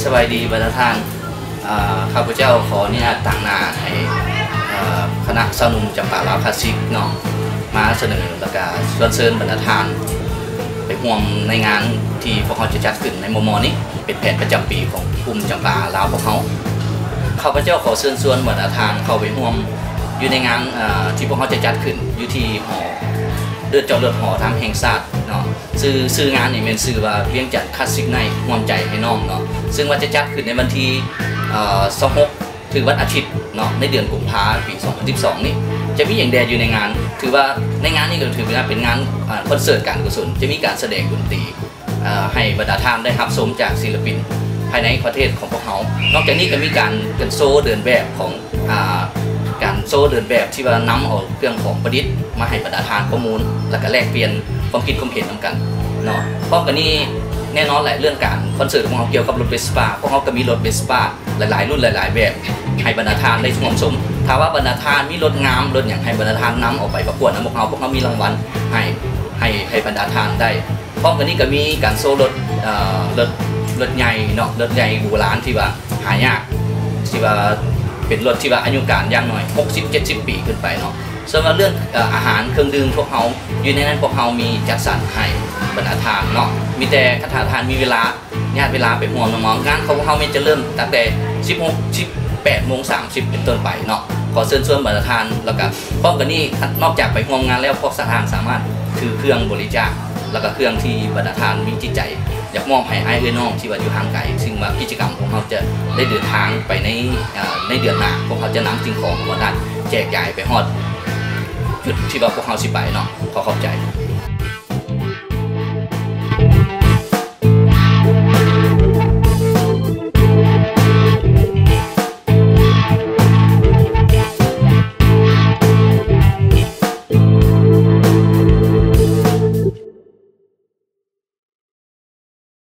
ສະບາຍດີບັນດາທ່ານ. ເອີ ຂ້າພະເຈົ້າຂໍອະນຸຍາດຕາງໜ້າໃຫ້ ເອີ ຄະນະຊາວໜຸ່ມຈຳປາລາວຄລາສສິກເນາະ ມາສະເໜີ ແລ້ວກະຊວນເຊີນບັນດາທ່ານໄປຮ່ວມໃນງານທີ່ພວກເຮົາຈະຈັດຂຶ້ນໃນມໍ່ໆນີ້ ເປັນແຜນປະຈຳປີຂອງກຸ່ມຈຳປາລາວພວກເຮົາ. ຂ້າພະເຈົ້າຂໍເຊີນຊວນບັນດາທ່ານເຂົ້າໄປຮ່ວມຢູ່ໃນງານ ເອີ ທີ່ພວກເຮົາຈະຈັດຂຶ້ນຢູ່ທີ່ຫໍ ເດີ່ນຈອດລົດຫໍທາງແຫ່ງຊາດເນາະ. ຊື່ ຊື່ງານນີ້ແມ່ນຊື່ວ່າ ວຽງຈັນຄລາສສິກໄນ ຮ່ວມໃຈໃຫ້ນ້ອງເນາະ ເຊິ່ງວ່າຈະຈັດຂຶ້ນໃນວັນທີ ເອີ ຊາວຫົກ ຖືວັນອາທິດເນາະ ໃນເດືອນກຸມພາ ປີສອງພັນສິບສອງນີ້ ຈະມີຫຍັງແດ່ຢູ່ໃນງານ? ຖືວ່າໃນງານນີ້ກໍຖືວ່າເປັນງານ ເອີ ຄອນເສີດການກຸສົນ ຈະມີການສະແດງດົນຕີ ເອີ ໃຫ້ບັນດາທ່ານໄດ້ຮັບຊົມຈາກສິນລະປິນພາຍໃນປະເທດຂອງພວກເຮົາ. ນອກຈາກນີ້ກໍມີການ ການໂຊເດີນແບບຂອງ ອາ ການໂຊເດີນແບບທີ່ວ່ານຳເອົາເຄື່ອງຂອງປະດິດມາໃຫ້ບັນດາທ່ານປະມູນ ແລ້ວກໍແລກປ່ຽນຄວາມຄິດຄວາມເຫັນນຳກັນເນາະ. ພ້ອມກັນນີ້ແນ່ນອນແຫຼະ ເລື່ອງການຄອນເສີດຂອງເຮົາກ່ຽວກັບລົດເວສປາ ພວກເຮົາກໍມີລົດເວສປາຫຼາຍໆລຸ້ນຫຼາຍໆແບບ ໃຫ້ບັນດາທ່ານໄດ້ຮ່ວມຊົມ. ຖ້າວ່າບັນດາທ່ານມີລົດງາມລົດຫຍັງ ໃຫ້ບັນດາທ່ານນຳເອົາໄປປະກວດນຳພວກເຮົາ ພວກເຮົາມີລາງວັນໃຫ້ ໃຫ້ ໃຫ້ບັນດາທ່ານໄດ້. ພ້ອມກັນນີ້ກໍມີການໂຊລົດ ເອີ ລົດ ລົດໃຫຍ່ເນາະ ລົດໃຫຍ່ໂບລານທີ່ວ່າຫາຍາກ ທີ່ວ່າເປັນລົດທີ່ວ່າອາຍຸການຢ່າງໜ້ອຍຫົກສິບເຈັດສິບປີຂຶ້ນໄປເນາະ. ສ່ວນວ່າເລື່ອງ ເອີ ອາຫານເຄື່ອງດື່ມ ພວກເຮົາຢູ່ໃນນັ້ນ ພວກເຮົາມີຈັດສັນໃຫ້ບັນດາທ່ານເນາະ. ມີແຕ່ຄັນຖ້າທ່ານມີເວລາ ຍາດເວລາໄປຮ່ວມນຳເຮົາ. ງານຂອງພວກເຮົາແມ່ນຈະເລີ່ມຕັ້ງແຕ່ສິບຫົກ ສິບແປດໂມງສາມສິບເປັນຕົ້ນໄປເນາະ. ຂໍເຊີນຊວນບັນດາທ່ານ ແລ້ວກະພ້ອມກັນນີ້ ນອກຈາກໄປຮ່ວມງານແລ້ວ ພວກທ່ານສາມາດຖືເຄື່ອງບໍລິຈາກ ແລ້ວກະເຄື່ອງທີ່ບັນດາທ່ານມີຈິດໃຈຢາກມອບໃຫ້ອ້າຍເອື້ອຍນ້ອງທີ່ວ່າຢູ່ຫ່າງໄກ ຊຶ່ງວ່າກິດຈະກຳຂອງເຮົາຈະໄດ້ເດີນທາງໄປໃນ ເອີ ໃນເດືອນໜ້າ. ພວກເຮົາຈະນຳສິ່ງຂອງຂອງທ່ານແຈກຢາຍໄປຮອດຈຸດທີ່ວ່າພວກເຮົາຊິໄປເນາະ. ຂໍຂອບໃຈ.